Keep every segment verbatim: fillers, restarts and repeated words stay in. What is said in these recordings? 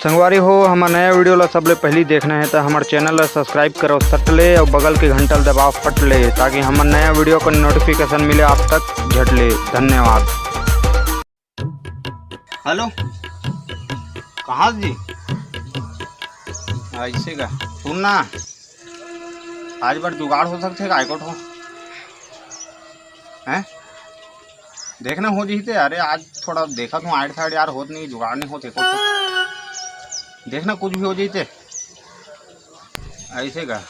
संगवारी हो, हमर नया video ला सबले पहिली देखना हे, त हमर channel ला subscribe करो सट ले अउ बगल के घंटा ला दबाओ फट ले, ताकि हमर नया video का notification मिले आप तक झट ले। धन्यवाद। हेलो, कहाँ जी? ऐसे का? सुन ना, आज बार जुगाड़ हो सकथे का एको ठो? हैं? देखना हो जही ते, अरे आज थोड़ा देखत हूँ, आइट साइड यार होत नहीं, जुगाड़ नहीं होत एको ठो। देखना कुछ भी हो जही ते। ऐसे का?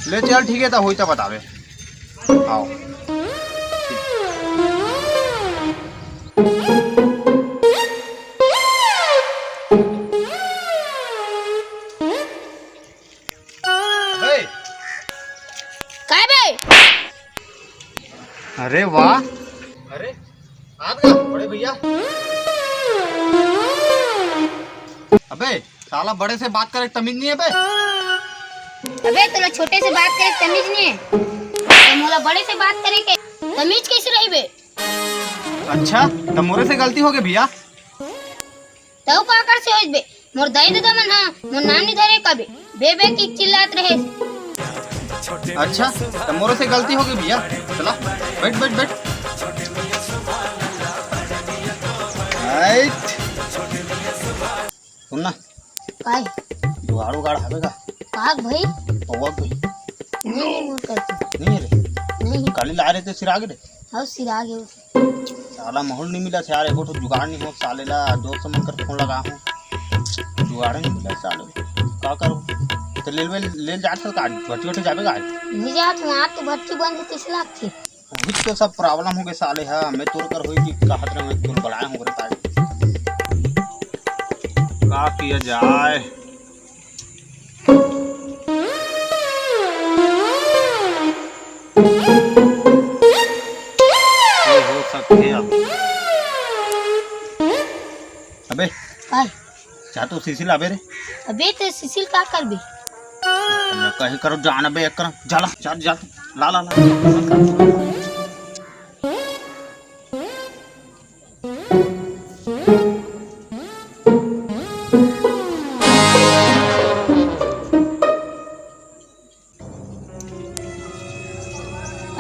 ले चल, ठीक है, त होई त बतावे। आओ। अबे। काय बे? अरे वाह। अरे, आ गया बड़े भैया। अबे, साला बड़े से बात करे के तमीज नहीं है बे। अबे, तोला छोटे से बात करे के तमीज नहीं है, त मोला बड़े से बात करे के तमीज कैसे रही बे? अच्छा, त मोरे से गलती हो गई भैया। तउ काकर से होइस बे? मोर दाई ददा मन ह मोर नाम नि धरे कबे, बे बे कि चिल्लात रहे। अच्छा, त मोरो से गलती हो गई भैया। चला, बैठ, बैठ, बैठ। राइट। सुन ना। काय? जुगाड़ उगाड़ हवे का? काक भाई? पौवा भाई। नहीं, नहीं, मोर करती। नहीं रे। नहीं। काली ला रहे थे सिराग रे। हाँ, सिराग है। साला माहौल नहीं मिला यार, एको ठो जुगाड़ नहीं हो साले ला, दोस्त मन कर फोन लगा हूँ, जुगाड़ नहीं मिला साले, का करो? तो ले ले, ले जात हो का, भट्टी भट्टी जाबे का? नहीं जात हूँ, आज तो भट्टी बंद है, तीस लाख थी। वही तो सब प्रॉब्लम हो गए साले, हाँ, मैं तोर कर होई कि कहत रहे, मैं तोर बुलाया हूँ रे भाई। का किया जाए? ये हो सकते हैं अब। अबे, काय? जा तो सीसी लाबे रे। अबे, ते सीसी ल का करबे? मैं कहीं करो जान अबे, एक कर, जा ला, जा, जा, ला, ला, ला।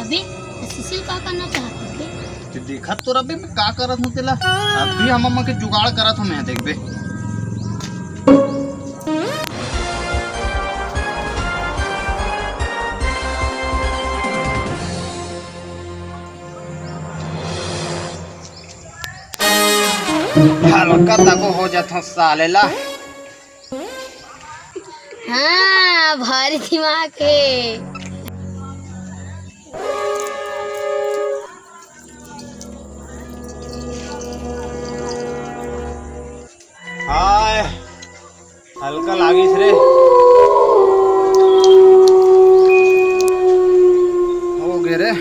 अबे, त सीसी ल का करना चाहत हस बे? ते देखत तो रबे मैं का करत हूँ तेला। अभी हम अम्मा के जुगाड़ करत हूँ मैं, देखबे। हल्का तको हो जात हूँ साले ला। हाँ, भारी दिमाग हे। हाय, हल्का लागिस रे। हो गे रे।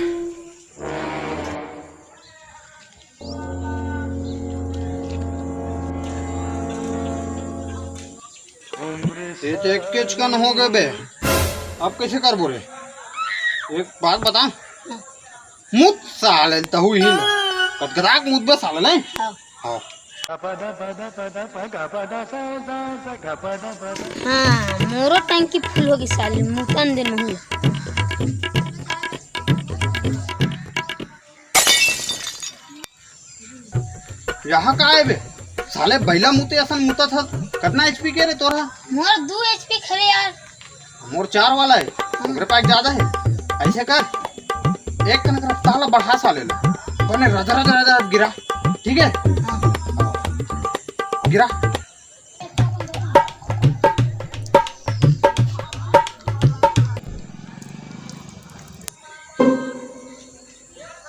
ये तो एक केचकन हो गए बे, अब कैसे करबो रे? एक बात बता, मुत साले तहु ही ना, कतकदाक मुत बे साले नहीं। हाँ। हाँ। हाँ, मोरो टंकी फुल होगी साले, मुतन दे नहीं। यहाँ का है बे? साले बैला मुते असन मुता था। कितना एचपी के रे तोरा? मोर दू एचपी खरे यार। मोर चार वाला है, ओकरे पास ज्यादा है। ऐसे कर, एक कनक रफ्तार ला बढ़ा साले ला। बने रद रद रद रद गिरा, ठीक है? हाँ। गिरा।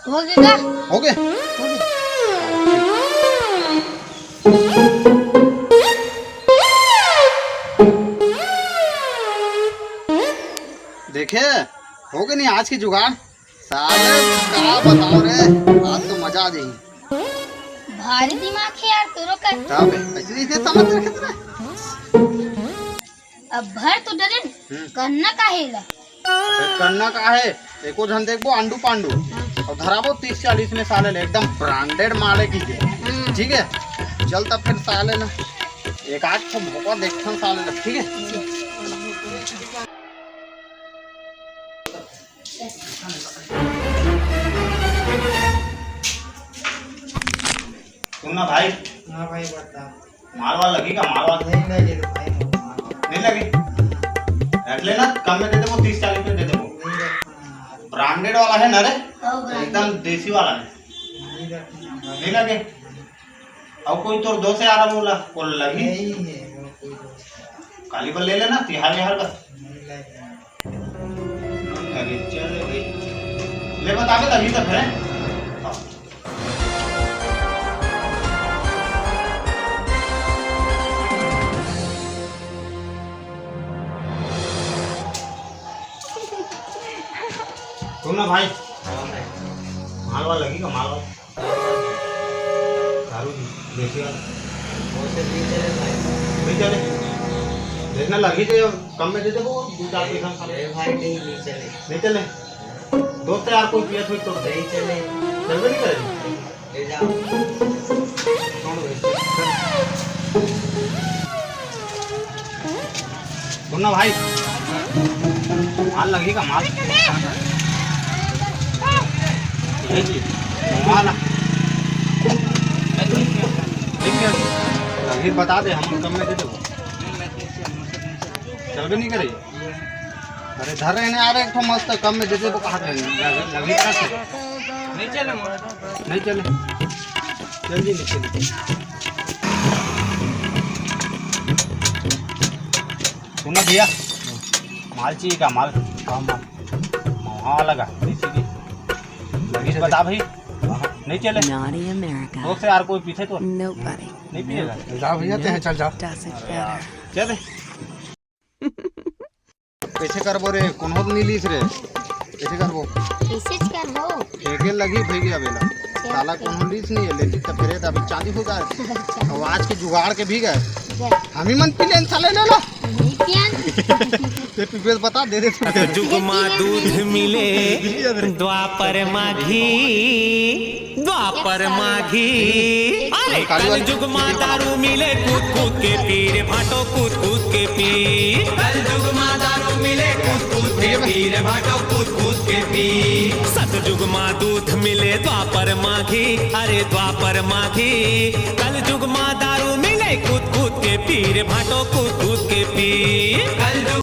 हो गया? हो गए? हो गए। देखे, हो गए नहीं आज की जुगाड़। साले, का बताओ रे, आज तो मजा आ जाई। भारी दिमाग है यार तोरो का। तब ऐसे, ऐसे समझ रखे थे। अब भर तो डरे न, हम्म। करना का है ला? अबे करना का है, एको झन देखबो आंडू पांडू, हाँ। और धराबो तीस चालीस में साले ले, एकदम ब्रांडेड माल है की के। हाँ। ठीक है, चल तब फिर साले ना। एक आध ठो भोंका देखथन साले ला, ठीक है? सुन ना भाई। हाँ भाई, बता। माल वाल लगी का? माल वाल? नहीं लगे रे भाई, माल वाल। नहीं लगे? रख लेना, कम में दे दे, वो तीस चालीस में दे दे वो। नहीं रखना यार। ब्रांडेड वाला है ना रे? हाँ, ब्रांडेड। एकदम देसी वाला है। नहीं रखना भाई। नहीं लगे? अउ कोई तोर दोस्त यार बोला, बोल लगी? नहीं है, वो कोई दोस्त यार। काली बल ले लेना, तिहार विहार का। नहीं लगे। अरे चल भाई। ले बता के तभी तक है। हाँ। सुन ना भाई। हाँ भाई। माल वाल लगी का, माल वाल? दारू जी, देसी वाला। वो तो नहीं चले भाई। नहीं चले? देखना लगी तो कम में दे दे वो, दो चार पैसा खा ले। नहीं भाई, नहीं, नहीं चले। नहीं चले? दोस्त यार कोई पिया थोड़ी तो। नहीं चले। चलबे नहीं करे? ले जाओ। छोड़ दे। सुन ना भाई, माल लगी का माल? ये जी, माल। ठीक है, लगी बता दे, हम कम में दे देबो। चलबे नहीं करे। अरे धर रहे हैं यार, एक ठो मस्त कम में दे देबो, कहा रहे हैं, लगी, लगी का से? नहीं चले मोर। नहीं चले। जल्दी नहीं चले। सुनो भैया, माल चाहिए क्या? माल? हाँ, माल। महुआ वाला का? नहीं चाहिए। लगी बता भाई। नहीं चले। Naughty America। दोस्त यार कोई पीछे तो Nobody। नहीं पिएगा? जा भैया, ते हैं, चल जा। Doesn't matter। चले। कैसे करबो रे? कोनो तो नहीं लीस रे। कैसे करबो? कैसे करबो? फेंके लगी भैया बेला। साला कोनो लीस नहीं है, लेकिन तब फिर अभी चांदी हो जाए। अब आज के जुगाड़ के भी गए। हम ही मन पी लेन साले, ले लो। नहीं पियन। ते पीबे बता दे दे तू। सतयुग मा दूध मिले, द्वापर मा घी। द्वापर मा घी। अरे कलयुग मा दारू मिले, कूद कूद के पी रे भाटो, कूद कूद के पी। कलयुग मा दारू मिले, कूद कूद के पी रे भाटो, कूद कूद के पी। सतयुग मा दूध मिले, द्वापर मा घी। अरे द्वापर मा घी। कलयुग मा दारू मिले, कूद कूद के पी रे भाटो, कूद कूद के पी। कलयुग